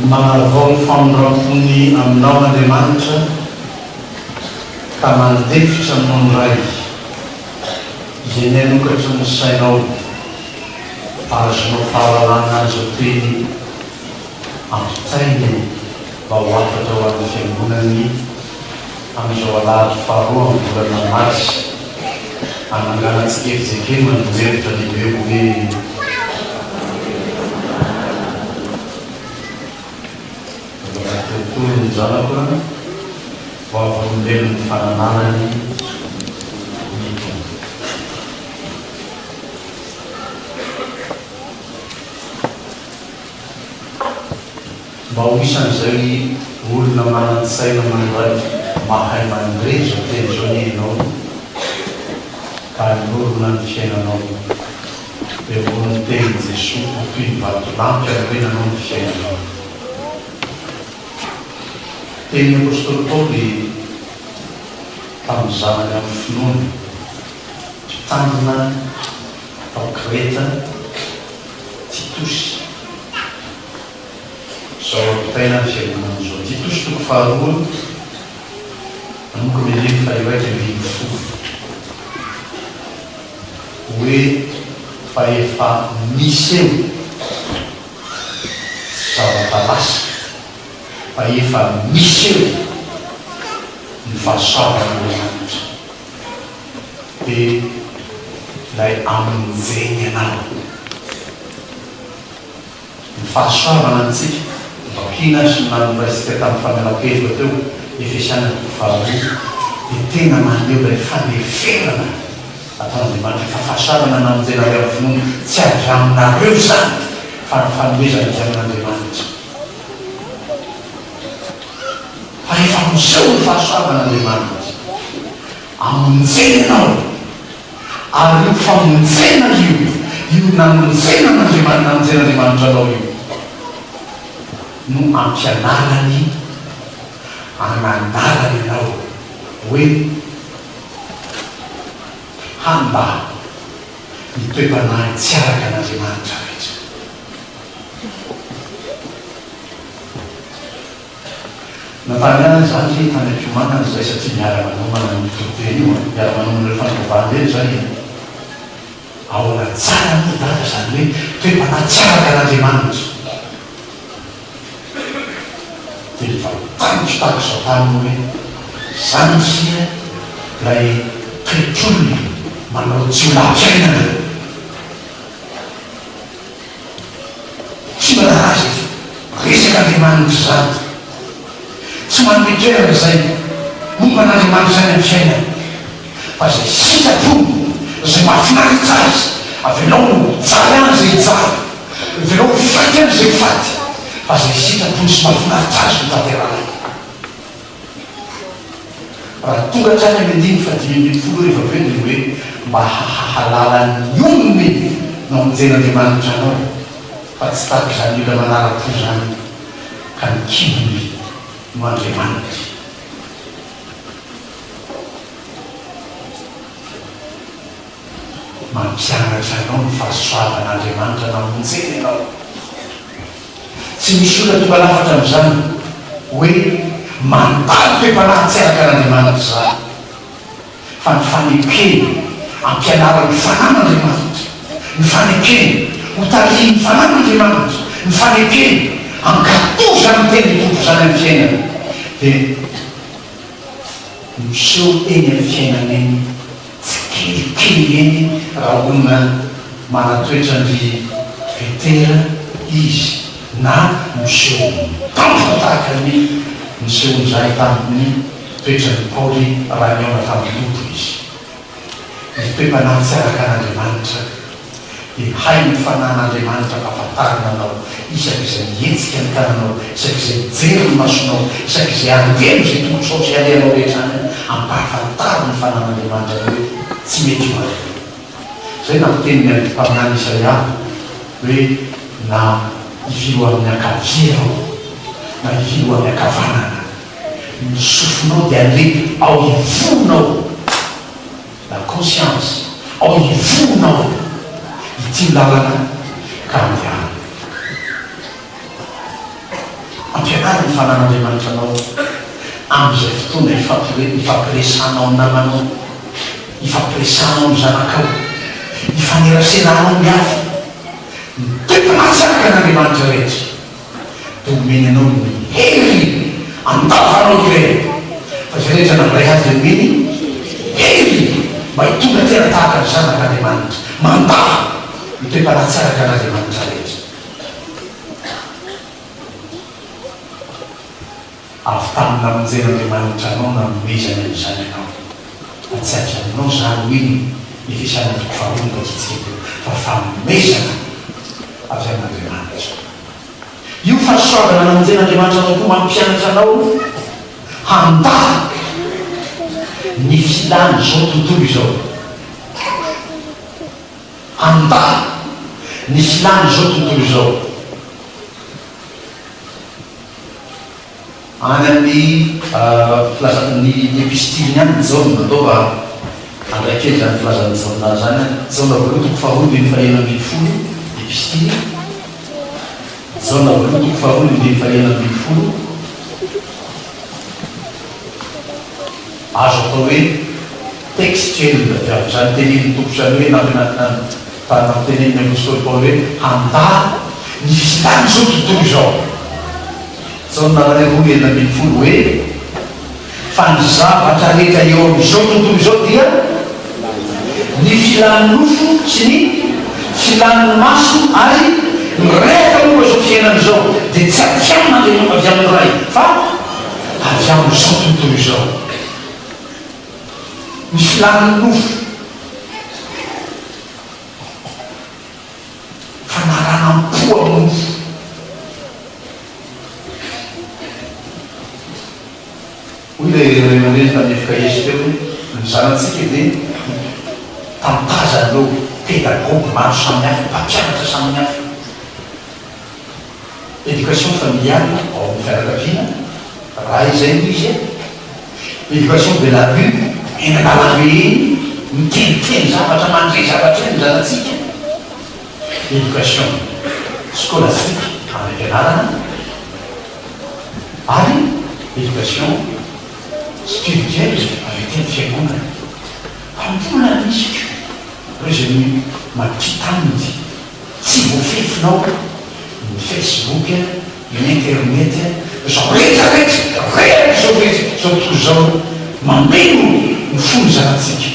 Manavao ny famindram-pony aminao Andriamanitra ka mandefitra aminao ny Ray izay nianokatra ny sainao ahazoanao fahalalana izao teny ampitainy mba ho hafatra ho an'ny Fiangonany amin'izao alahady faharoa amin'ny volana marsa hananganantsika fjkm ny hevitra lehibe hoe Tontolo ny zanako a, vavolombelon'ny fananarany ny Tompo. Mba ho isan'izay olona manan-tsaina mandray mahay mandre izao teny izao anie ianao ka hanorina ny fiainanao eo ambonin'ny tenin'i Jesoa ho toy ny vatolampy anorenanao ny fiainanao. Tenin'ny Apostoly Paoly tamin'ny zanany amin'ny finoana, mpitandrina tao Kreta, Titosy. Izao ampitaina ny fiangonana izao. Titosy toko faharoa, manomboka amin'ny andininy faha-11. Hoe fa efa miseho, tsy zavatra lasa, fa efa miseho ny fahasoavan'Andriamanitra. Dia ilay amonjeny anao. Ny fahasoavana antsika, vakiana sy nanoraisika tamin'ny famelan-keloka teo, Efesiana toko faharoa, dia tena maneho ilay fandeferana ataon'Andriamanitra, fa fahasoavana namonjenareo amin'ny finoana, tsy avy aminareo izany, fa ny fanomezana avy amin'Andriamanitra. Fa efa miseho ny fahasoavan'Andriamanitra, amonjena anao. Ary io famonjena io, io namonjena an'Andriamanitra, namonjen'Andriamanitra anao io, no ampianarany, ananarany anao hoe handà ny toe-panahy tsy araka an'Andriamanitra rehetra. Nantany ahy zandry tany am-piomanana izay satria miara-manomana an'io toriteny io an, miara-manomana ireo fanovana ireo izany e. Ahoana tsara moa dada izany hoe toe-panahy tsy araka an'Andriamanitra? Dia nivantaniko tahaka izao taminy hoe, izany isia ilay toetr'olona manao jiolahim-piainana. Tsy miraharaha izay resaka Andriamanitra izany. Tsy manome toerana izay momba an'Andriamanitra izany amin'ny fiainany. Fa izay sitrapony, izay mahafinaritra azy, avelao hijaly any izay hijaly, avelao ho faty any izay ho faty, fa izay sitrapony sy mahafinaritra azy no tanterahiny. Raha tonga hatrany amin'ny andininy fahadimy ambin'ny folo rehefa avy eo dia ny hoe mba hahalala ny olony namonjen'Andriamanitra anao fa tsy tahaka izany olona manara-po izany ka ny kibony no andriamaniny. Mampianatra anao ny fahasoavan'Andriamanitra namonjeny anao. Tsy misy olona tonga lafatra amin'izany hoe mandalo toe-panahy tsy araka an'Andriamanitra izany. Fa ny fanekena ampianaran'ny Fanahin'Andriamanitra, ny fanekena hotarihin'ny Fanahin'Andriamanitra, ny fanekena hankatò izany tenin'ny Tompo izany amin'ny fiainana dia miseho eny amin'ny fiainana eny. Tsikelikely eny raha olona manan-toetra an-dry Petera izy na miseho tampoka tahaka ny nisehoan'izany tamin'ny toetran'i Paoly raha nihaona tamin'ny Tompo izy. Ny toe-panahy tsy araka an'Andriamanitra dia hain'ny Fanahin'Andriamanitra ampahafantarina anao isaky izay mihetsika ny tananao, isaky izay mijery ny masonao, isaky izay andeha amin'izay tongotrao izay alehanao rehetra any, ampahafantaro ny Fanahin'Andriamanitra anao hoe tsy mety io aleha io. Izay nampiteny ny an'ny mpaminany Isaia hoe na hivily ho amin'ny ankavia ianao na hivily ho amin'ny ankavanana, ny sofinao dia handeha ao ivohonao. La conscience ao ivohonao ity lalana ka andehanana. Ampianaro ny fanan'Andriamanitra anao amin'izay fotoana ifampiresahanao amin'ny namanao, ifampiresahanao amin'ny zanakao, ifaneraseranao amin'ny hafa. Ny toe-panahy tsy araka an'Andriamanitra rehetra dia omeny anao ny hery andavanao ireny, fa izay rehetra nandray azy dia omeny hery mba hitondra tena tahaka ny zanak'Andriamanitra, mandà ny toe-panahy tsy araka an'Andriamanitra rehetra. Avy tamin'ny namonjen'Andriamanitra anao nanomezany an'izany anao. Fa tsy avy aminao izany hoy ny Efesiana toko faharoa no vakintsika teo, fa fanomezana avy amin'Andriamanitra. Io fahasoavana namonjen'Andriamanitra anao koa mampianatra anao handà ny filan'izao tontolo izao. Handà ny filan'izao tontolo izao. Any amin'ny filazan' ny epistiliny any Jaona, atao fa handray kely izany filazan'i Jaona izany any. Jaona voalohany toko faharoa andininy fahenina ambinifolo, epistily. Jaona voalohany toko faharoa andininy fahenina ambinifolo. Azo atao hoe textuel avy amin'izany tenenin'ny Tompo izany hoe nampianarina fa nampitenenin'ny apostoly Paoly hoe handà ny filan'izao tontolo izao. Jaona 2:16 hoe, Fa ny zavatra rehetra eo amin'izao tontolo izao dia ny filan'ny nofo sy ny filan'ny maso ary ny rehaka momba izao fiainana izao dia tsy avy amin'Andriamanitra avy amin'ny Ray fa avy amin'izao tontolo izao. Ny filan'ny nofo. Fanaranam-po amin'ny nofo. Hoy ilay ray aman-dreny tamin'ny FKS teo hoe, ny zanatsika dia tantazan'ireo pedagogy maro samihafa, mpampianatra samihafa. Éducation familiale ao amin'ny fianakaviana, raha izay no izy, éducation de la rue, eny an-dalambe eny, miteniteny zavatra, mandre zavatra eny ny zanatsika, éducation scolastique any am-pianarana, ary éducation spirituelle avy aty amin'ny fiangonana. Fa mbola misy koa ireo izay mampita aminy. Tsy voafefinao ny Facebook, ny internet, izao rehetra rehetra, reraka izao rehetra, izao tontolo izao mameno ny fon'ny zanatsika.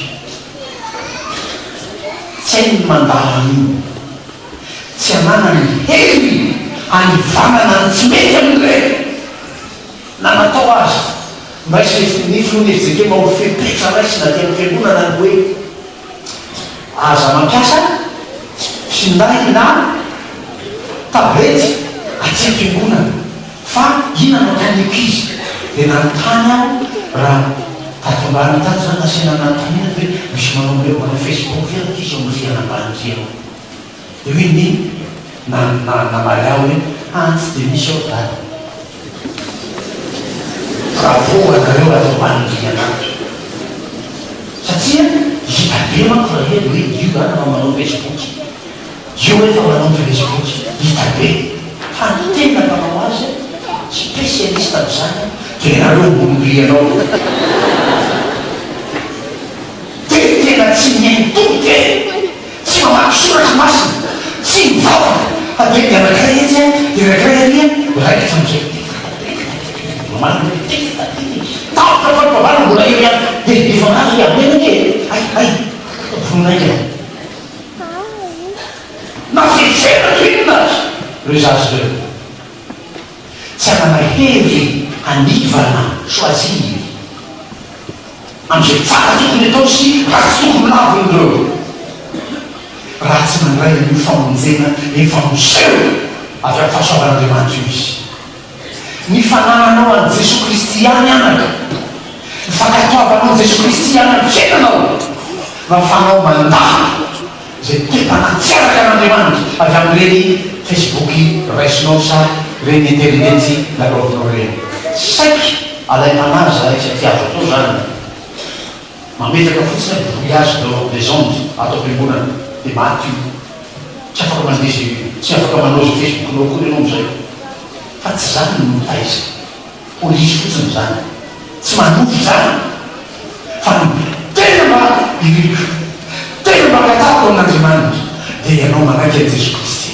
Tsy hainy ny mandà an'io. Tsy ananany hery hanivanana ny tsy mety amin'ireny. Na natao aza, noraisina ny filoha FJKM ho fepetra raisina aty amin'ny fiangonana ny hoe, Aza mampiasa finday na tablette aty am-piangonana fa inona no ataon'ny ankizy? Dia nanontany aho raha tato ambany tato izany nasaina nanontaniana hoe misy manao manao facebook ve ankizy ao amin'ny rihana ambany rihana ao? Dia hoy ny namaly ahy hoe ah tsy dia misy ao dada. Bravo anareo ato ambany rihana ato. Satria hita be manko Rahely hoe io zany efa manao facebook, io efa manao facebook, hita be. Fa ny tena mpanao azy spécialiste amin'izany dia ianareo ambony rihana ao. Dia tena tsy mihaino tompo e! Tsy mamaky soratra masina, tsy mivavaka fa dia ny anankiray etsy an, dia ny anankiray ary an, raikitra amin'izay. Mamaly hoe tic tac tic e. Tapitra fampivavahana mbola eo ihany. Dia efa maty ry Amena ange e. Hay, hay, vonona haingana. Na fihetsehana toy inona aza ireo zaza ireo. Tsy hanana hery hanivana, choisir. Amin'izay tsara tokony atao sy ratsy tokony laviny ireo raha tsy nandray an'io famonjena efa miseho avy amin'ny fahasoavan'Andriamanitra io izy. Ny fanananao an'i Jesoa Kristy ihany anaka, ny fankatoavanao an'i Jesoa Kristy ihany amin'ny fiainanao no ahafahanao mandà izay toe-panahy tsy araka an'Andriamanitra avy amin'ireny Facebook raisinao sa ireny internet lalaovinao ireny. Saiky alaim-panahy izahay satria azo atao izany. Mametraka fotsiny hoe brouillage dans des ondes ato am-piangonana dia maty io. Tsy afaka mandeha izay, tsy afaka manao izay Facebook-nao akory ianao amin'izay. Fa tsy. izany no mitaiza. Polisy fotsiny izany. Tsy manovo izany. Fa ny tena mba iriko, tena mba angatahako amin'Andriamanitra dia ianao manaiky an'i Jesoa Kristy.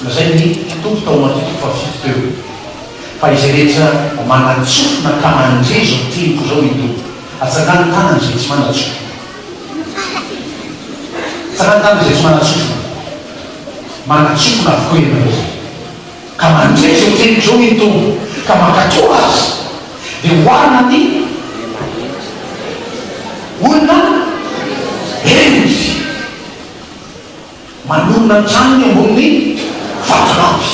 Lazain'ny Tompo tao Matio toko fahafito teo fa izay rehetra manan-tsofina ka mandre izao teniko izao i Tompo. Atsangano tanana izay tsy manan-tsofina. Atsangano tanana izay tsy manan-tsofina. Manan-tsofina avokoa ianareo. Ka mandre izao teniko izao i Tompo ka mankatò azy dia oharina ny olona hendry. Manorina ny tranony ambonin'ny vatolampy.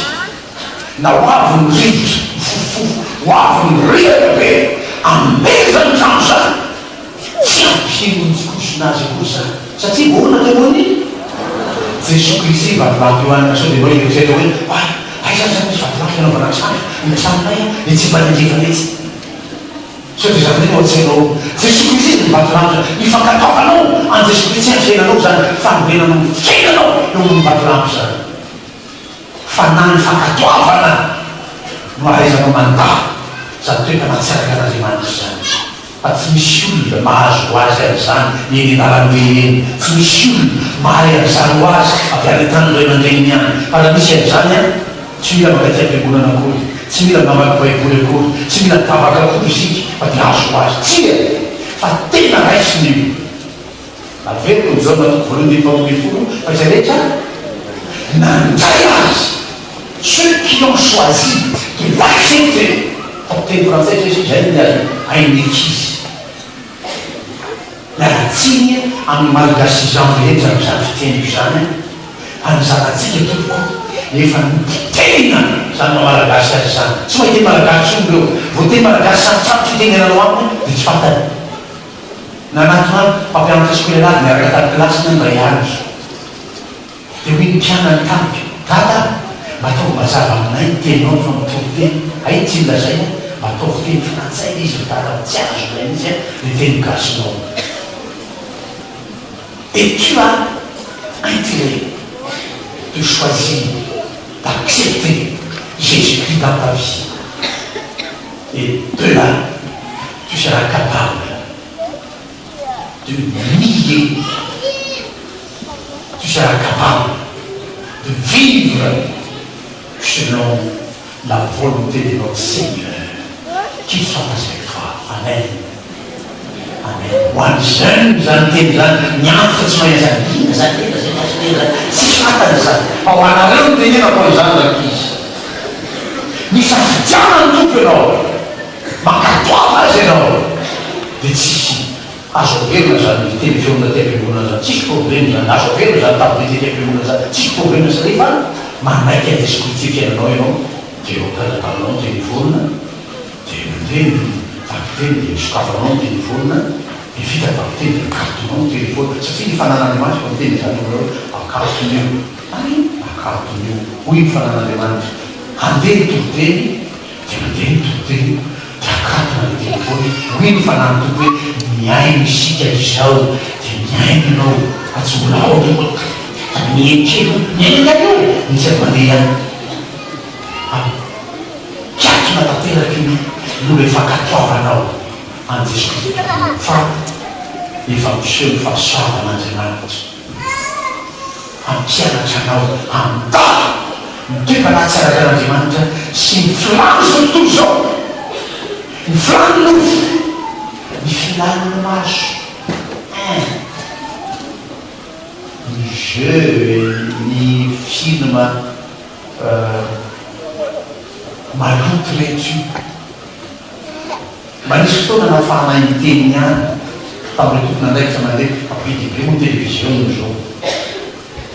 Na ho avy ny rivotra mifofofofo, ho avy ny riaka be, hameza ny trano izany. Tsy hampihonjonkosona azy akory izany, satria voaorina teo ambonin'ny Jesoa Kristy vatolampy io any. Sao dia ianao hieritreritra hoe, Oay, aiza ary izany misy vatolampy hanaovana trano? Ny tranonay etsy Ambanindrefana etsy. Sao dia izany indray no ao an-tsainao ao? Jesoa Kristy dia ny vatolampy. Ny fankatoavanao an'i Jesoa Kristy amin'ny fiainanao izany fanorenanao ny fiainanao eo ambony vatolampy izany. Fa na ny fankatoavana no ahaizanao mandà izany toe-panahy tsy araka an'Andriamanitra izany. Fa tsy misy olona mahazo ho azy an'izany eny an-dalambe eny. Tsy misy olona mahay an'izany ho azy avy any an-tanin'ny ray aman-dreniny any. Fa raha misy an'izany an! Tsy mila mankaty am-piangonana akory, tsy mila mamaky Baiboly akory, tsy mila mivavaka akory isika fa dia azo ho azy. Tsia! Fa tena raisina io. Averiko ny Jaona toko voalohany andininy faharoa ambin'ny folo fa izay rehetra nandray azy, ceux qui ont choisi de l'accepter, ataoko teny frantsay satria izay no azo hain'ny ankizy. Miala tsiny amin'ny malgacisant rehetra amin'izany fiteniko izany aho, fa ny zanatsika tompoko efa nopotehina izany maha malagasy azy izany. Tsy mahay teny malagasy intsony ireo. Vao teny malagasy sarotsarotra itenenanao aminy dia tsy fantany. Nanatona ahy mpampianatra sekoly alahady niaraka tamin'ny kilasiny aho indray andro. Dia hoy ny mpianany tamiko, Dada a! Mba ataovy mazava aminay ny teninao rehefa mitory teny. Hay ny tiany lazaina, mba ataovy teny frantsay ilay izy ry Dada fa tsy azonay mihitsy ilay teny gasinao. Et tu as intérêt de choisir d'accepter Jésus-Christ dans ta vie et de là tu seras capable de nier tu seras capable de vivre selon la volonté de notre Seigneur qu'il soit avec toi amen amen ho an'ny jeune izany teny izany ny antitra tsy mahay an'izany inona izany teny lazain'i pasitera izany tsisy fantany izany fa ho anareo no tenenako an'izany rankizy misafidiana ny Tompo ianao mankatoava azy ianao dia tsisy Azo averina izany telephone aty am-piangonana izany, tsisy problème izany, azo averina izany tablette aty am-piangonana izany, tsisy problème satria fa manaiky an'i Jesoa Kristy fiainanao ianao dia eo am-pelatananao ny telephone dia mandeha ny vakiteny dia sokafanao ny telephone dia vita ny vakiteny dia akatonao ny telephone satria ny fanan'Andriamanitra efa miteny izany aminao hoe akatony io, ary akatony io, hoy ny fanan'Andriamanitra, handeha ny toriteny Dia mandeha ny toriteny dia akatona ny telephone, hoy ny fanahin'ny Tompo hoe mihaino isika izao dia mihaino ianao fa tsy mbola ao ny fa mihaino kely io, mihaino ihany io e, misy ary mandeha ihany. Mikatona tanteraka io noho ilay fankatoavanao an'i Jesoa Kristy fa efa miseho ny fahasoavan'Andriamanitra. Hampianatra anao handà ny toe-panahy tsy araka an'Andriamanitra sy ny filàn'izao tontolo izao, ny filàn'ny nofo, ny filàn'ny maso, ein, ny jeux, ny film maloto rehetra io. Mba nisy fotoana nahafahanay niteny ihany tamin'ireo tompon'andraikitra mandeha fa be dia be moa ny televiziona izao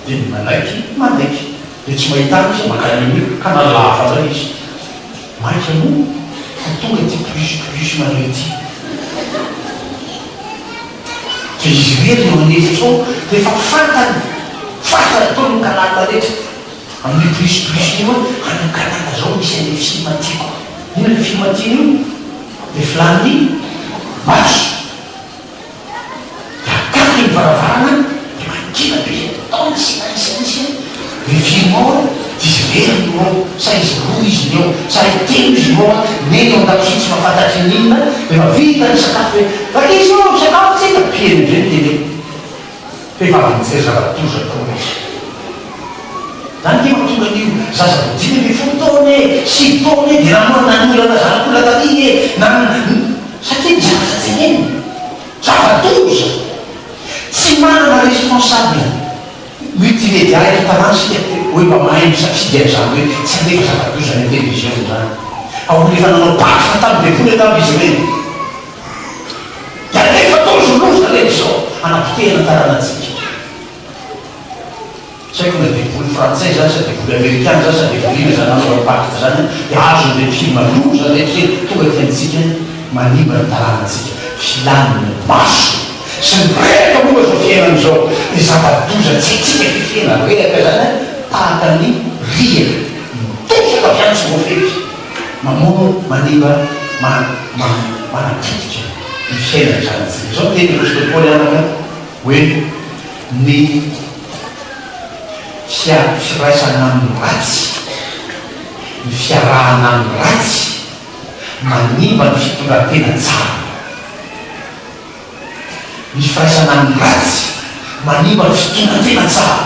dia ny manaiky manaiky dia tsy mahita any izy mankany amin'io canal hafa indray izy maika moa ho tonga ity plus plus nareo ity dia izy irery no an'efitra ao dia efa fantany fantany daholo ny canal rehetra amin'io plus plus io any amin'ny canal zao misy an'ilay film tiako Inona io film tiany io? Le filan'ny maso. Dia akaiky ny varavarana dia mangina be izay ataony sy ny sy ny sy le film ao dia izy. irery no ao, sa izy roa izy ny ao, sa intelo izy no ao an, neny ao an-dakozia tsy mahafantatra ininona, rehefa vita ny sakafo hoe, Rankizy ô, misakafo tsika, piriny indray ny télé. Fa efa avy nijery zava-doza daholo izy. Zany nge mahatonga an'io zaza vao 15 taona e, 9 taona e, dia namoa nanolana zanak'olona tary e, na, satria ny zavatra teneniny, zava-doza. Tsy manana responsable multimedia eto an-tanàna isika hoe mba mahay misafidy an'izany hoe tsy handefa zava-doza any an-television izany. Fa olona efa nanao pacte tamin'ny devoly angamba izy ireny. Dia alefa daholo izao loza rehetra izao hanapotehana ny taranantsika. Tsy haiko na devoly frantsay izany sa devoly amerikana izany sa devoly inona izany nanaovany pacte izany an, dia azon'ireny film loza rehetra ireny tonga aty amintsika manimba ny taranantsika. Filan'ny maso sy ny rehaka momba izao fiainana izao dia zava-doza tsy haintsika fefena, rehaka izany an, tahaka ny riaka mitosaka avy any tsy voafefy, mamono, manimba, ma, ma, manapotika ny fiainan'ny zanatsika. Izao ny tenin'i Apostoly Paoly anaka hoe ny. Firaisana amin'ny ratsy, ny fiarahana amin'ny ratsy manimba ny fitondran-tena tsara. Ny firaisana amin'ny ratsy manimba ny fitondran-tena tsara.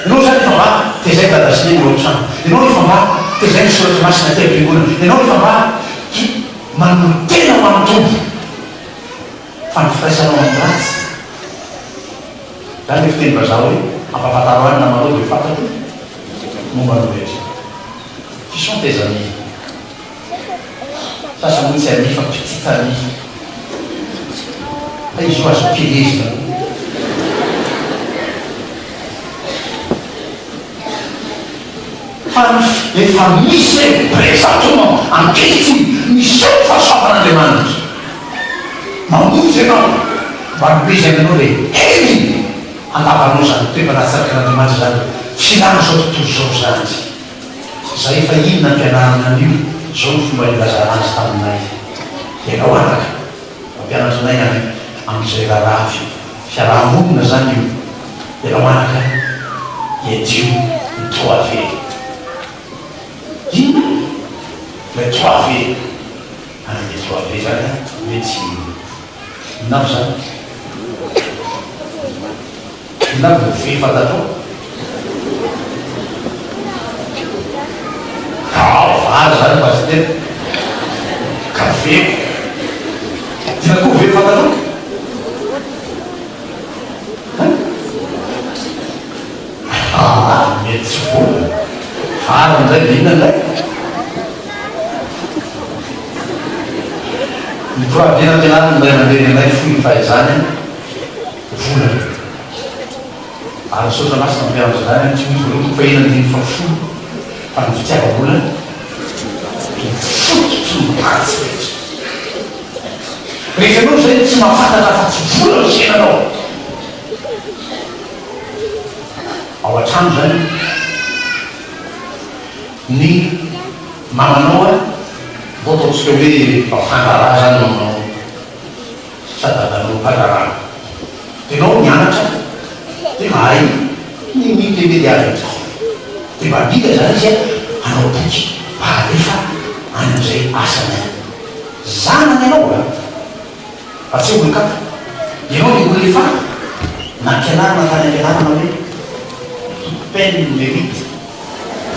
Ianao izany efa mba tezain'i Dada sy Neny ao an-trano. Ianao efa mba tezain'ny Soratra Masina aty am-piangonana. Ianao efa mba manolo-tena ho an'ny Tompo. Fa ny firaisanao amin'ny ratsy. Zany le fiteny vazaha hoe ampahafantaro ahy ny namanao dia ho fantatro momba anao rehetra. Qui sont tes amis? Sasany moa tsy amis fa petit ami. Fa izy io azo ampielezina koa. Fa efa misy hoe présentement ankehitriny miseho ny fahasoavan'Andriamanitra. Mamonjy ianao mba hanomezany anao ilay hery handavanao izany toe-panahy-tsakan'Andriamanitra izany, filan'izao tontolo izao izany. Izay efa iny nampianarina an'io, izao no fomba nilazana azy taminay. Ianao anaka, mampianatra anay any amin'izay raharaha fiaraha-monina izany io. Ianao anaka, iadio ny trois V. Inona? Ilay trois V. Any dia trois V zany an, hoe tsy inona avy zany? Inona avy ny V fantatrao? Ao vary zany pasitera ka V inona koa V fantatrao? Hein? Aa mety tsy vola. Vary indray dia inona indray? Ny trois-V nampianarin'ny ray aman-dreny anay fony ny fahizany an, vola. Ary ny Soratra Masina mampianatra izany an, Timoty voalohany toko faheno andininy fahafolo, fa ny fitiavam-bola dia fototry ny ratsy rehetra. Rehefa ianao izay tsy mahafantatra afa-tsy vola ny fiainanao, Ao an-trano izany ny mamanao an, ndao ataontsika hoe mpandraharaha izany mamanao sa dadanao mpandraharaha, dia ianao mianatra dia mahay ny multimedia rehetra, dia mba mila izany izy an hanao boky mba halefa any amin'izay asany any. Zanany ianao an! Fa tsy olon-kafa. Ianao dia olona efa nampianarina tany am-pianarana hoe toute peine mérite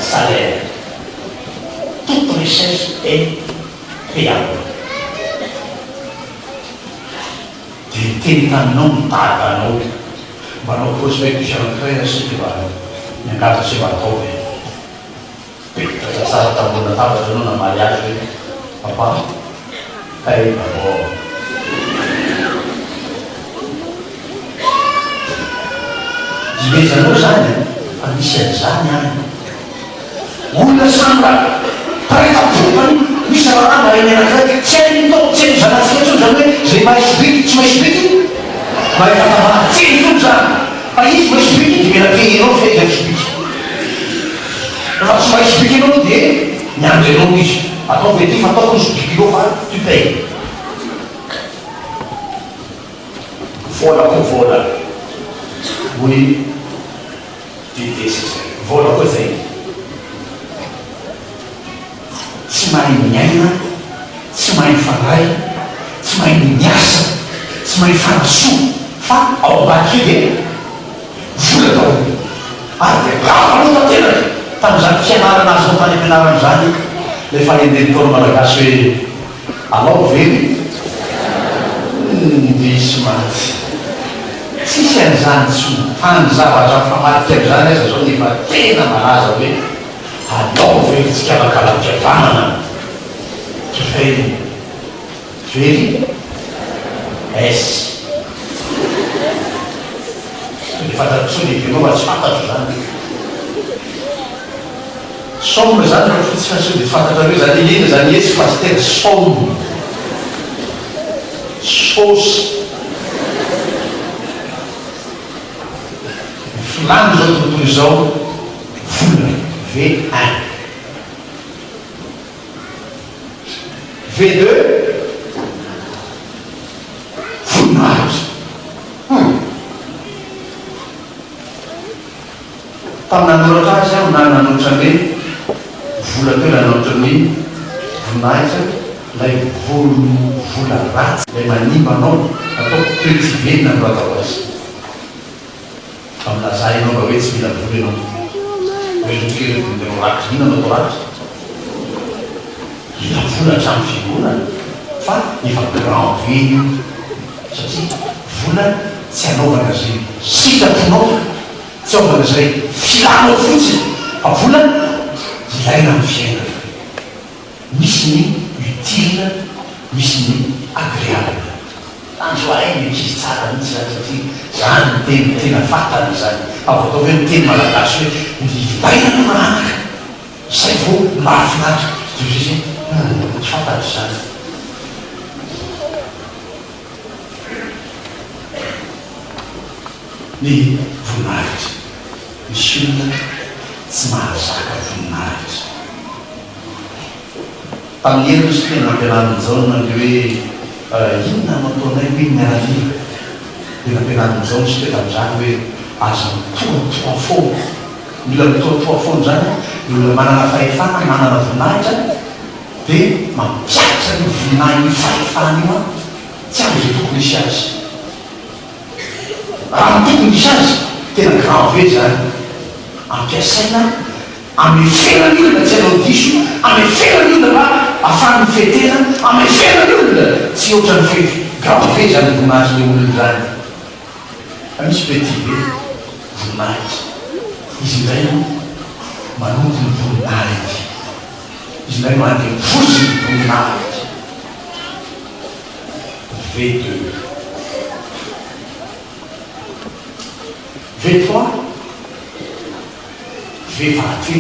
salaire, toute recherche est payable. Dia niteny taminao ny dadanao, mba hanao prospectus anankiray isika mba miangavy antsika mba ataovy e. Mipetraka tsara tambony latabatra ianao namaly azy hoe, Papa, paye d'abord. Dimezanao izany an, fa misy an'izany any. Olona samy mpiray tampo anio, misy raharaha mba hain'ny anankiray, tsy hain'ny taoko, tsy hain'ny zanatsika intsony izany hoe izay mahay sobiky, tsy mahay sobiky, mahay fatabara, tsy hainy intsony izany. Fa izy mahay sobiky dia mila payer-nao ny fahaizany sobiky. Raha tsy mahay sobiky ianao dia miandry anao izy. Ataovy aty fa ataoko ny sobikinao fa tu payes. Vola koa vola hoy Didier Cesar. Vola koa zay. Tsy mahay miaina, tsy mahay mifandray, tsy mahay miasa, tsy mahay mifanasoa fa ao ambadika eo dia vola daholo. Ary dia lavanao tanteraka tamin'izany fianarana azonao tany am-pianarana izany ilay fahendren'ny Ntaolo Malagasy hoe alao very indrisy mantsy. Tsisy an'izany intsony fa ny zavatra mifamadika amin'izany aza izao dia efa tena malaza hoe Alao very tsikalakalam-pihavanana very very S. Sao dia fantatro sao dia heverina fa tsy fantatro izany. Somme izany raha fotsiny fa sao dia fantatrareo izany hoe inona izany S fa tsy tena somme. Saosy. Ny filàn'izao tontolo izao vola V un. V deux, voninahitra. Hum. Tamin'ny nanoratra azy aho na nanoratra ny hoe vola teo na nanoratra ny voninahitra, ilay vola ratsy, ilay manimba anao, ataoko petit V ny nanoratako azy. Fa milazà ianao mba hoe tsy mila vola ianao. Hoe loka ireo dia mila ratsy. Inona no atao ratsy? Mila vola hatramin'ny fiangonana fa efa grand V io satria vola tsy anaovana izay sitraponao, tsy anaovana izay filanao fotsiny fa vola ilaina amin'ny fiainana. Misy ny utile, misy ny agreable. Tanjo hay ny ankizy tsara mihitsy zany satria zany ny teny tena fantany izany. Fa vao atao hoe miteny malagasy hoe ny ilaina aloha anaka zay vao mahafinaritra dia hoy izy hoe humm tsy fantatro izany. Ny voninahitra. Misy olona tsy mahazaka voninahitra. Tamin'ny heriny sy teny nampianarin'i Jaona ny hoe inona no ataonay hoy ny miaramila dia nampianarin'i Jaona isika tamin'izany hoe aza mitohatoha foana. Ny olona mitohatoha foana izany ny olona manana fahefana, manana voninahitra dia mampiakatra an'io voninahiny io fahefana io tsy amin'izay tokony hisy azy. Raha ny tokony hisy azy, tena grave be izany. Ampiasaina Hamefena ny olona tsy hanao diso, hamefena ny olona mba hahafahany mifehy tena, hamefena ny olona tsy hihoatra ny fefy. Grave izany voninahitry ilay olona izany. Fa misy petit be voninahitra. Izy indray no manompo ny voninahiny. Izy indray no andevozin'ny voninahitra. V deux. V trois. Vehivavy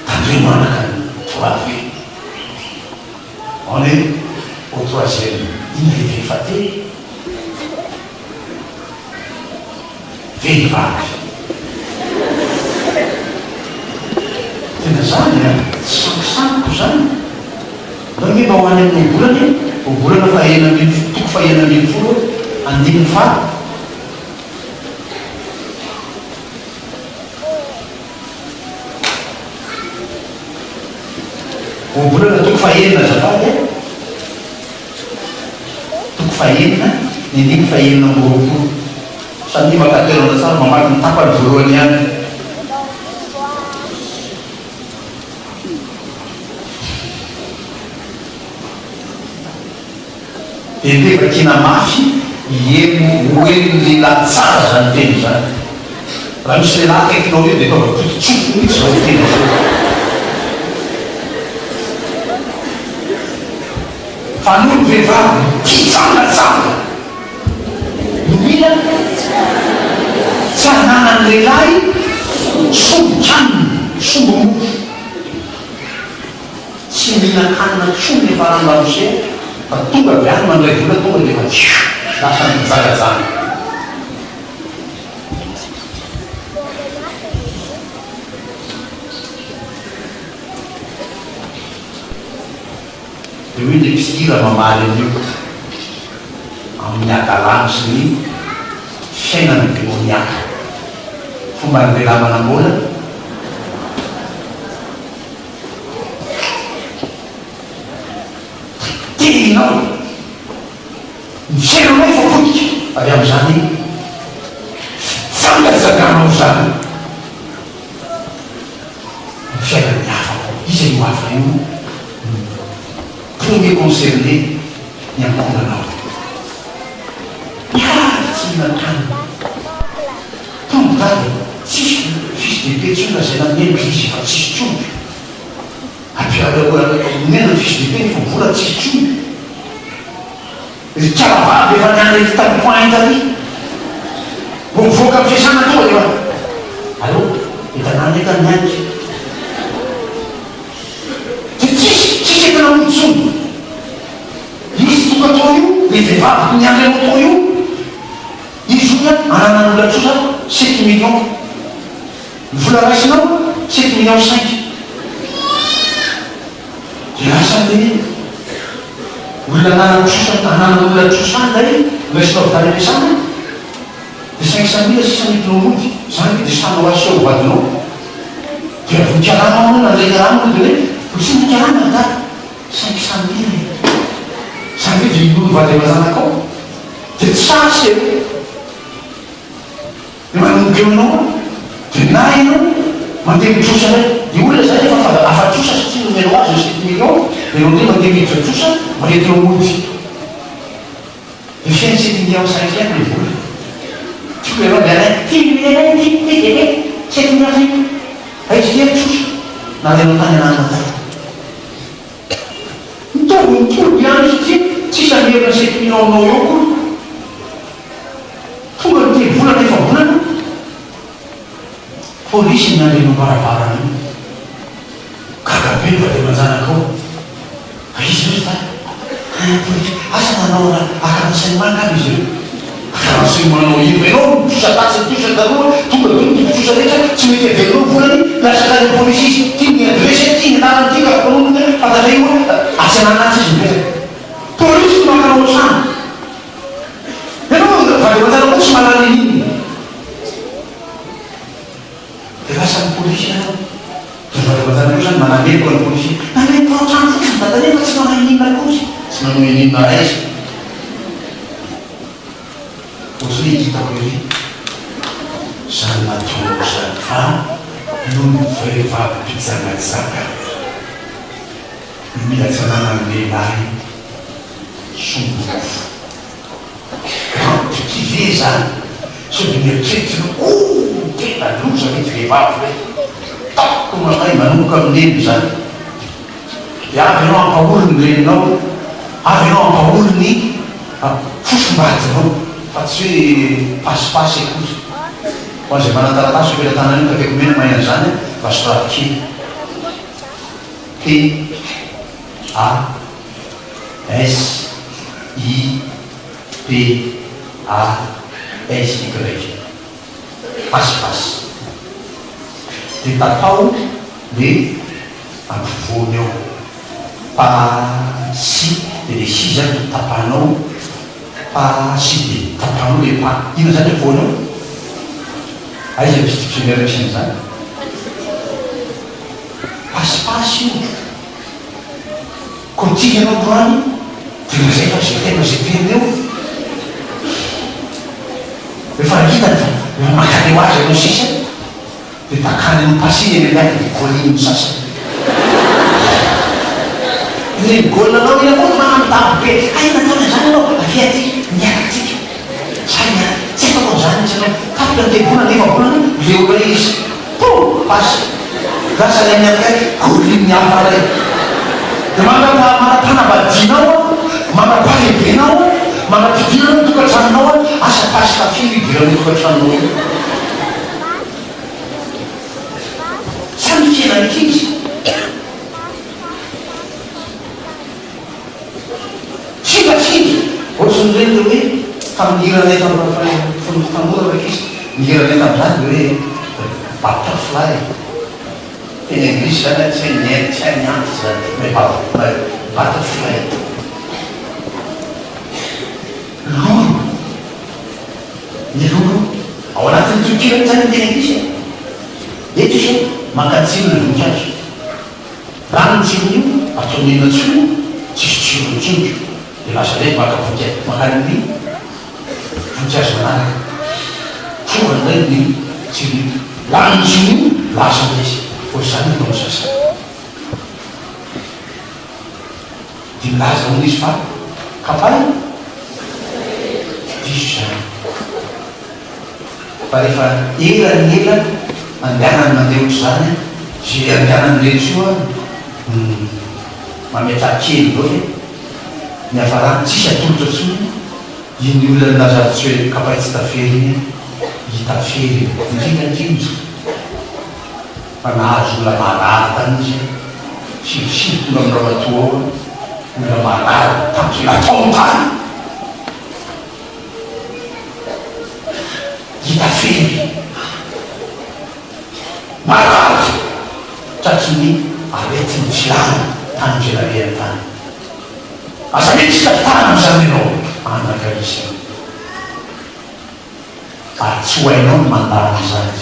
tandremo anaka ny trois V. On est au troisième. Inona ilay V fahatelo? Vehivavy. Tena zany an! Tsy sangisaniko zany. Ndao ange mba ho any amin'ny ohabolana e! Ohabolana fahenina ambin'ny toko fahenina 16 andininy faha. Ohabolana toko fahenina azafady a! Toko fahenina, ny andininy fahenina 28. Samia maka toerana tsara mamaky ny tapany voalohany ihany. Dia ndeha vakiana mafy hieno ho henon'ny lehilahy tsara izany teny izany. Raha misy lehilahy akaikinao eo dia ataovy todi-tsofiny mihitsy izao teny izao. Fa noho ny vehivavy mpijangajanga no mila tsy hananan'ny lehilahy sombin-kanina, sombi-mofo. Tsy mihinan-kanina intsony ny faran'ny ramose fa tonga avy any mandray vola tonga dia efa tchiu lasa mijangajanga. Dia hoy ilay mpihira mamaly an'io amin'ny hadalany sy ny fiainany demoniaka. Fomban'ny lehilahy manam-bola. tianao. Ny fiainanao efa potika avy amin'izany fijangajangànao izany. Ny fiainan'ny hafa koa. Iza io hafa io no premier concerné ny ankohonanao. Miady tsy mihinan-kanina. Tompo dada, tsisy fiche de paie tsony lazaina amin'ny endriko izy efa tsisy tsony. Omena ny fiche de paie nefa vola tsisy tsony. Ry kala vavy efa niandry ery tamin'ny point ary. Vao mivoaka amin'ny fiasana tonga dia efa Allô, entana any entana ny any. Dia tsisy, tsisy entana mody tsony. Izy tonga tao io, le vehivavy niandry anao tao io, izy hono ananan'olona trosa sept millions. Ny vola raisinao sept millions cinq. Dia lasa le olona ananan-trosa, ananan'olona trosa any ilay noraisinao avy tany am-piasana, dia 500 mille sisa nentinao mody, izany ve dia sahinao aseho vadinao? Dia avy nikarama hono, nandray karama hono dia hoe, mbola tsy nikarama ry dada, 500 mille e! Izany ve dia inoan'ny vady aman-janakao? Dia tsy sahy aseho. Dia manomboka eo ianao dia na ianao mandeha mitrosa indray, ny olona izany efa fa afa-trosa satria nomenao azy io 7 millions dia ianao indray mandeha miditra trosa mba entinao mody. Dia feno 7 millions cinq ihany ilay vola. Tonga ianao dia alainy, ty nomenay ity, ty dia mety, 7 millions cinq. Fa izy ity ary trosa, nalainao tany ananona tany. Mitovy mitovy ihany satria tsisy hamerina 7 millions aminao eo akory. Tonga ny telo volana efa-bolana, polisy miandry eny am-baravarana eo. Gaga be ny vady aman-janakao. Fa iza ireo ry dada? Hay polisy. Asa nanao raha haka renseignement angamba izy ireo. Haka renseignement anao inona? Ianao no nitrosa tatsy, nitrosa taroa, tonga daholo ny mpitrosa rehetra, tsy mety averinao ny volany, lasa tany amin'ny polisy izy. Ity ny adresse, ity ny anarany, ity kara-panondrony, fantatray io, atsy ananana atsy izy mipetraka. Polisy no maka anao an-trano. Ianao vady aman-janakao koa tsy mahalala n'inon'inona. Dia lasa ny polisy ianao. Dia vady aman-janakao izany manameloka ny polisy. Nalainy tao an-trano fotsiny dada nefa tsy nanao n'inon'inona akory. Tsy nanao n'inon'inona aiza. Ohatran'ny hoe hitako ery izany nataonao izany fa noho ny vehivavy mpijangajanga no mila tsy ananan'ny lehilahy Sombinofo. Grande cuvée zany. Sao dia mieritreritra ianao, oh tena loza mihitsy vehivavy ve? Tapoko mahay manomboka amin'ny neny izany. Dia avy ianao hampahory ny reninao, avy ianao hampahory ny fofombadinao, fa tsy hoe pasipasy akory. Ho an'izay manan-taratasy eo am-pelatanana io, katekomena mahay an'izany, mba soraty kely. P A S I P A S Y Pasipasy Dia tapaho le ampovoany ao Pa si dia le si zany no tapahanao Pa si dia tapahanao le pa Inona zany ampovoany ao? Aiza misy dictionnaire misy an'izany? Pasipasy io. Koa tia ianao androany dia lazay fa je t'aime je t'aime eo. Rehefa hitany fa efa mankaleo azy ianao sisa dia dakany amin'ny pasiny eny amin'ny alina dia goaliny ny sasany. Ireny goal anao ireny koa manambitamby be. Hay nataony an'izany ianao, avia aty miaraka tsika. Zay miaraka. Tsy afaka an'izany mihitsy ianao. Tapitra ny telo volana, efa-bolana, leo indray izy. Pouh! Lasa. Lasa ilay mianakaiky, gorin'ny hafa indray. Dia mandrapa-mandrapanambadianao an, mandrapahalehibenao an, mandrapidiranao ny tokantranonao an, asa pasy firy idiran'io tokantranonao io. Sa ny fiainan'ny ankizy? Tsindratsindra! Ohatran'ireny ilay hoe tamin'ny hiranay tamin'ny fony tanora ry ankizy, ny hiranay tamin'izany dia hoe butterfly, teny anglisy izany an, tsy hay ny tsy hay ny antso izany, ilay butterfly. Lolo. Ny lolo. Ao anatin'ny tononkira mihitsy izany ny teny anglisy e. Eto izao, maka tsiro ilay voninkazo. Lany ny tsiron'io, atao nenina tsiro, tsisy tsirony intsony ko. Dia lasa indray maka voninkazo mankany amin'ny voninkazo manaraka. Tonga indray ny tsirioka. Lany ny tsirioka, lasa indray izy. Ohatr'izany ny ataon'ny sasany. Dia milaza hono izy fa kapaina? Diso izany. Fa rehefa ela ny ela andehanany mandeha ohatr'izany an, izay andehanany rehetra io an, mametraha kely daholo e, ny hafarany tsisy atolotra intsony, iny olona nilaza azy tsy hoe kapay tsy tafery iny an, hita fery io, indrindra indrindra fa nahazo olona marary tany izy an, sivy tonga amin'ny ramatoa ao an, olona marary tamin'izay nataony tany. Hita fery. Marary tratry ny aretin'ny filàna tany izay nalehany tany. Aza miditra tany izany ianao anaka isany. Ary tsy ho hainao ny mandà an'izany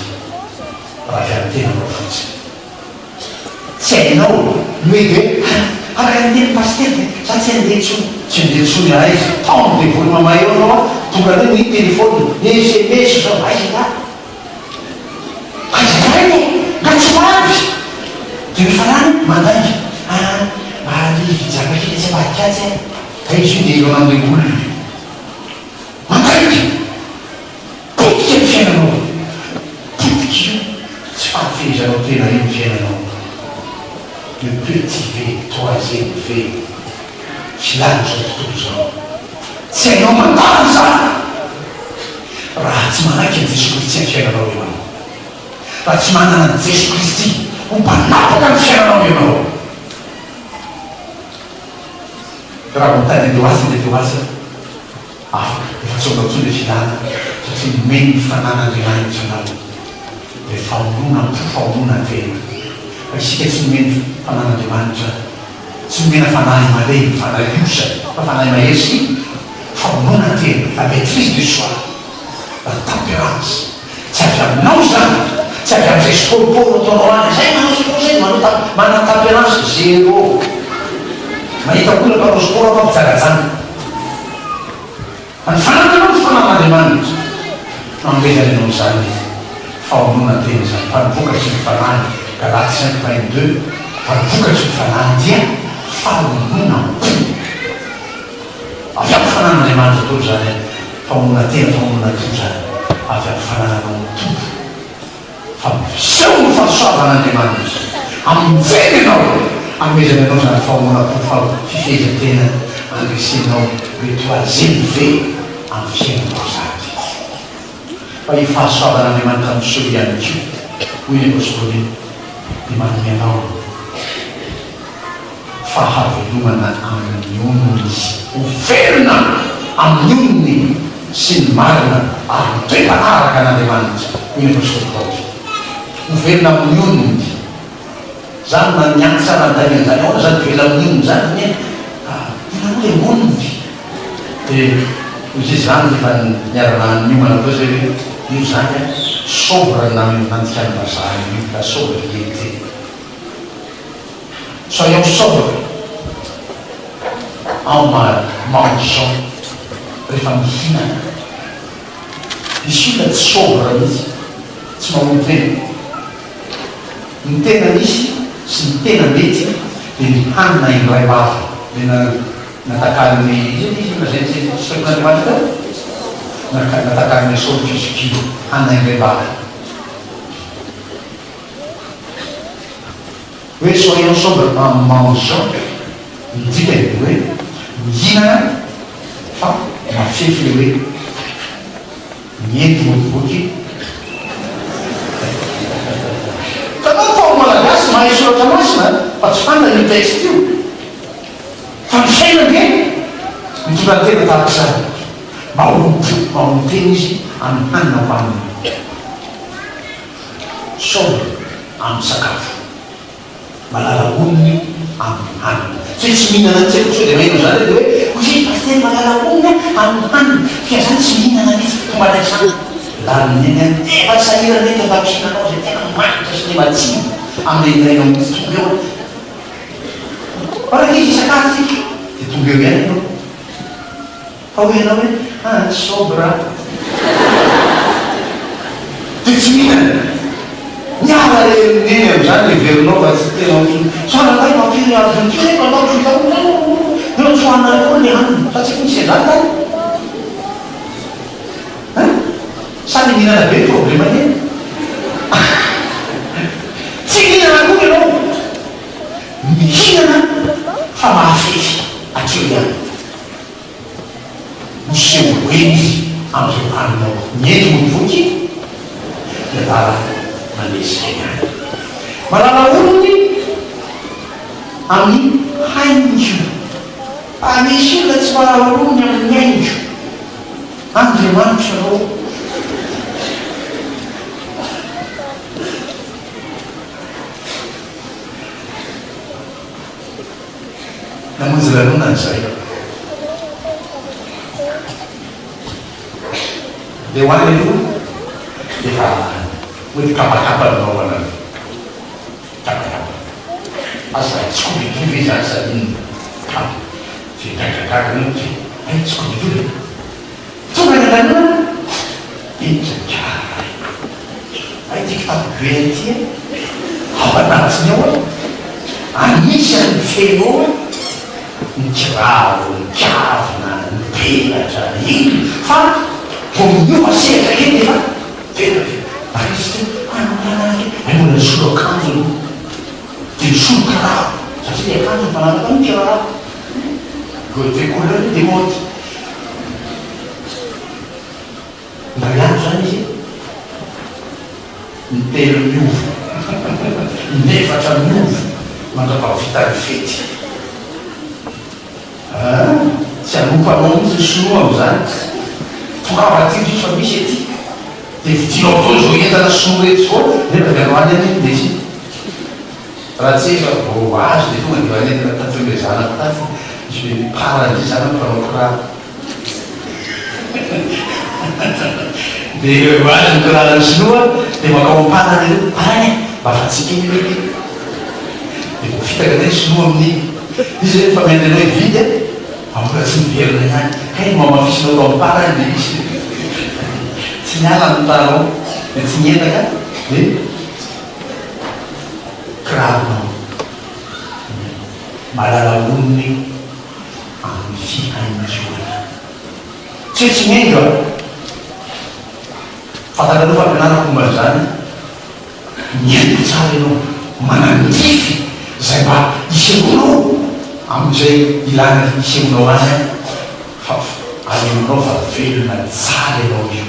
raha avy amin'ny tenanao fotsiny. Tsy hainao ny hoe de ha araka ny tenin'i pasitera de za tsy handeha intsony. Tsy handeha intsony aiza? Taomin'ny devoly mamay eo anao a, tonga indray ny telephone, ny sms zao, aiza lahy? Aiza lahy e? Nga tsy ho avy? De ny farany mandainga, ah mba hijamba kely etsy ambadika atsy aho. Ka izy io dia ireo nandeha olona. Mandainga! Potika ny fiainanao. Potika io tsy fahafehezanao tena io ny fiainanao. Le petit V, troisième V, filan'izao tontolo izao. Tsy hainao mandalo izany raha tsy manaiky an'i Jesoa Kristy amin'ny fiainanao ianao. Raha tsy manana an'i Jesoa Kristy ho mpanapaka ny fiainanao ianao. Raha vao mitady andeha ho aiza dia ho aiza. Afaka, efa tsy ao anao intsony ilay filana satria nomeny ny fanan'Andriamanitra anao ilay famononam-po, famononan-tena. Fa isika tsy nomeny fanan'Andriamanitra, tsy nomena fanahy malemy, fanahy osa, fa fanahy mahery sy famononan-tena, la maitrise de soi, la tempérance. Tsy avy aminao izany, tsy avy amin'izay sport-port ataonao any, izay manao sport izay dia manao manana tempérance zéro. Mahita olona mpanao sport aho fa mpijangajanga. Fa ny fanananao ny fananan'Andriamanitra no anomezany anao izany fahononan-tena izany. Fa ny vokatry ny Fanahy, Galates cinq vingt deux, fa ny vokatry ny Fanahy dia fahononam-po. Avy amin'ny fananan'Andriamanitra daholo izany fahononan-tena, fahononan-po izany, avy amin'ny fanananao ny Tompo. Fa miseho ny fahasoavan'Andriamanitra hamonjena ianao, hanomezany anao izany fahononan-po, fifehezan-tena handresenao le troisième V amin'ny fiainanao izany. Fa io fahasoavan'Andriamanitra miseho ihany koa, hoy ny Apostoly, dia manome anao fahavelomana amin'ny onony, ho velona amin'ny onony sy ny marina ary ny toe-panahy araka an'Andriamanitra, hoy ny apostoly Paoly. Ho velona amin'ny onony. Izany na niantsy ara andainga an'izany, ahoana izany velona amin'ny onony izany anie? Inona moa ilay onony? Dia hoy izy, izany efa niara-niomana teo izay hoe io izany an, sobre no nandikan'ny vazaha an'io, la sobriété. Soyons sobres en mangeant rehefa mihinana. Misy olona tsy sobre mihitsy, tsy mamono tena. Ny tena misy sy ny tena mety dia ny hanina indray vava. Ilay natakalon'i, iza moa izy io lazain'i Jesosy teo? Natakalon'i Saoly fizokiana, hanina indray vava. Hoe soyons sobres en mangeant, ny dikany dia hoe mihinana fa mafefy ilay hoe mienty mody boky. Hitanao fa ao Malagasy mahay soratra masina fa tsy fantany io texte io. Fa ny fiainana ange mitondra ny tena tahaka izany. Mahomby mahomby tena izy amin'ny hanina hohaniny. Sobre amin'ny sakafo. Malala onony amin'ny hanina. Tsy hoe tsy mihinana mihitsy akory sao dia maheno an'izany dia hoe hoy izy pasitera malala onony amin'ny hanina. Fika zany tsy mihinana mihitsy tonga any an-trano. Lalina eny an, efa sahirana eto an-dakozia nanao izay tena manitra sy le matsiro amin'ilay ilainao mihitsy tonga eo an. Fa raha izy hisakafo tsika dia tonga eo ihany ianao. Fa hoy ianao hoe, ah, sobre aho. Dia tsy mihinana. Miala re ry neny amin'izany heverinao fa tsy tena ho soa. Sao rangahy mampiry azy ity hoe manao soa daholo ireo tsy hohaninareo akory ilay hanina. Fa tsy misy an'izany izany. Hein? Sa ny mihinana be ny problema neny? Tsy mihinana akory ianao. Mihinana fa mahafefy hatreo ihany. Miseho ho eny amin'izay haninao ny eny mody voky dia adala mandeha saina any. Malala olony amin'ny haingo. Fa misy olona tsy malala olony amin'ny haingo. Andriamanitra ô! Namonjy lanonana izahay. Dia ho any aloha dia efa mody kapakapa no naovana aloha. Kapakapa. Asa Scooby-Doo ve izany sa inona? Kapa. Dia gagagaga moa dia hay Scooby-Doo ve? Tonga ny lanonana dia nitraka ahy. Hay ity kitapo be ity e! Ao anatiny ao e! Anisan'ny feno ao e! Ny kiraro, ny kavina, ny peratra, inona fa vao miova sehatra kely dia efa feno be. Ary izy teo, hananana kely, hay mbola nisolo akanjo aloha. Dia nisolo kiraro, satria ilay akanjo mifanaraka amin'ny kiraro. Des couleurs des modes. Indray andro izany izy intelo miova, inefatra miova mandra-pahavita ny fety. Ah, tsy hanompo anao mihitsy ny sinoa amin'izany. Tongava aty ry fa misy aty. Dia vidinao daholo izao entana sinoa rehetra izao, nefa dia androany ihany iny dia tsy. Raha tsy efa vao azo dia tonga dia efa nentina taty amin'ilay zanako taty, misy be para indray zanako mpanao kiraro. Dia vao azo ny kiraron'ny sinoa dia mankao am-parany ireo, parany e, mba fantsika iny aloha ity. Dia voafitaka indray ny sinoa amin'iny. Izy rehefa miandry anao hividy a, fa mbola tsy miverina ihany. Kay nohamafisinao tao am-parany ilay izy. Tsy niala ny talon, dia tsy niendaka, dia. Kiraronao malala olona io amin'ny fihaingoana. Tsy hoe tsy mihaingo an! Fantatrareo fa ampianariko momba an'izany, mihaingo tsara ianao, manandrify izay mba hisehoanao amin'izay ilana hisehoanao azy an, fa aleonao fa velona tsara ianao io.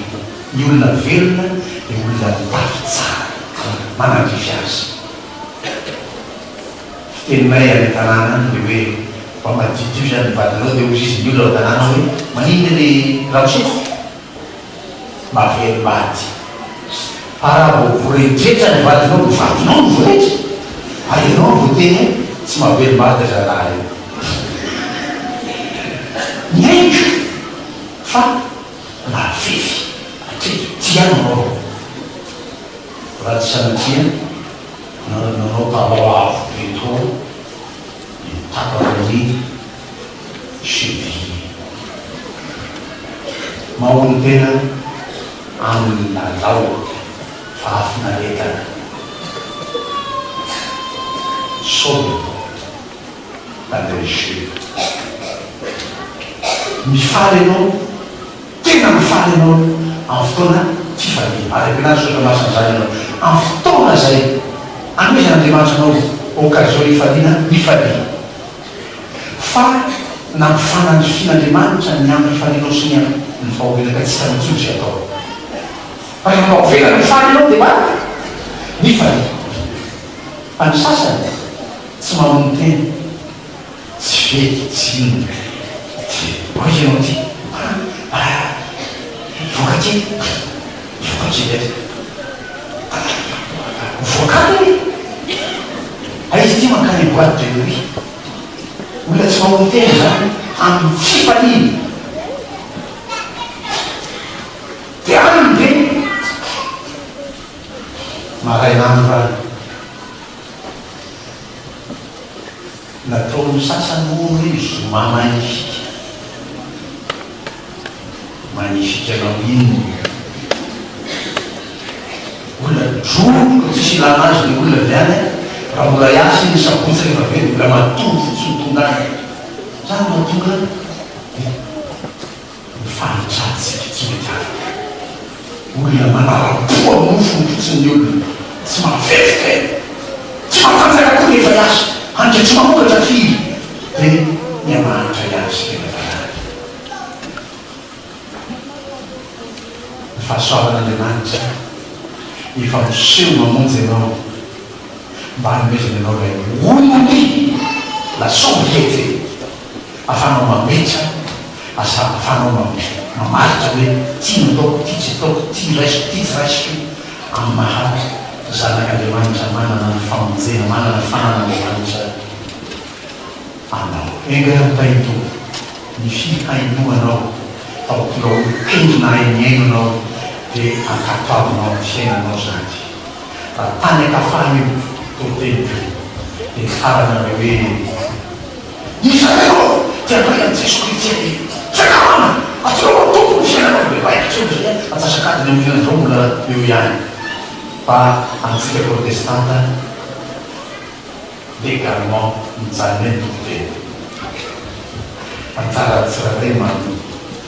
Ny olona velona dia olona mitafy tsara, manandrify azy. Fiteninay any an-tanàna any dia hoe mba madiodio izany ny vadinao dia hozy izy ny olona ao an-tanàna hoe maninona le ramose? Mahavelom-bady. Fa raha vao voredretra ny vadinao, ny vadinao no voretra, ary ianao no voateny hoe tsy mahavelom-bady ry zalahy io. Mihaingo fa Mahafefy hatreto tia anao raha tsy sanatria nanao talon avo be tao dia tapaka ny cheville. Mahono tena amin'ny lalao fahafinaretana. Sobre dans jeu. Mifaly ianao, tena mifaly ianao amin'ny fotoana fifaliana. Ary ampianaro soratra masina izany ianao. Amin'ny fotoana izay anomezan'Andriamanitra anao occasion hifaliana, mifalia. Fa nampifanandrifian'Andriamanitra ny andro hifalianao sy ny andro ny fahoriana ka tsy hitanao intsony izay atao. Fa rehefa mba avelany hifaly ianao dia mba mifalia. Fa ny sasany tsy mamono tena, tsy fety, tsy inona. Dia hoy ianao ity, ah, hivoaka kely, hivoaka kely aiza? Mivoaka ato anie! Aiza ity mankany boite de nuit? Olona tsy mamono tena izany amin'ny fifaliana. Dia any ve? Marain'andro any. Nataon'ny sasany hono hoe zoma magnifique. Magnifique anao inona? Olona droboka tsisy ilana azy le olona avy any an! Raha mbola hiasa iny ny sabotsy rehefa avy eo dia mbola matory fotsiny tonga any. Zany mahatonga ny ny fahantrantsika tsy mety afaka. Olona manara-po amin'ny nofony fotsiny ny olona, tsy mahafehy tena, tsy matanjaka koa rehefa hiasa, hany ka tsy mamokatra firy dia miha-mahantra ihany isika rehefa lany. Ny fahasoavan'Andriamanitra efa miseho mamonjy anao mba hanomezany anao ilay onony, la sobriété, ahafahanao mametra, ahafahanao mamaritra hoe ity no ataoko, ity tsy ataoko, ity raisiko, ity tsy raisiko, amin'ny maha zanak'Andriamanitra manana ny famonjena, manana fanan'Andriamanitra anao. Enga ry Tahin'ny Tompo ny fihainoanao fa ho tonga olon-kendry nahay nihaino anao dia ankatoavinao amin'ny fiainanao izany. Raha tany an-kafa io toriteniko io dia nifarana amin'ny hoe, Iza ianao dia handray an'i Jesoa Kristy anie? Fiakarana! Atorao amin'ny Tompo ny fiainanao dia raikitra eo izay antsasak'adiny amin'ny fiainan'izao mbola eo ihany fa antsika protestanta Légalement mijanona eny tompon-tena. Anjaran'ny tsirairay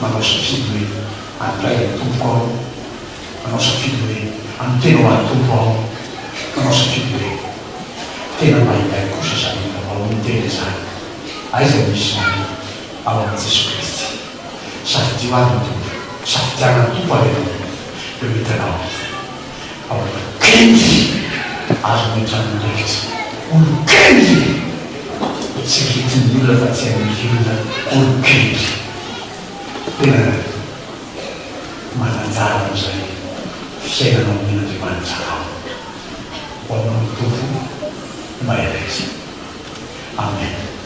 manao safidy hoe handray an'i Tompoko aho, manao safidy hoe hanotena ho an'i Tompo aho, manao safidy hoe tena mba ilaiko kosa izany mamono tena izany. Aiza no misy izany? Ao amin'i Jesoa Kristy. Safidio ary ny Tompo, safidiana ny Tompo ary ianao dia ho hitanao. Olon-kendry azo ametrahana andraikitra. Olon-kendry! Ho tsiritin'ny olona fa tsy hain'ny olona olon-kendry. Tena manan-jara amin'izay fiainana omen'Andriamanitra anao. Ho anao ny Tompo mahereza. Amen.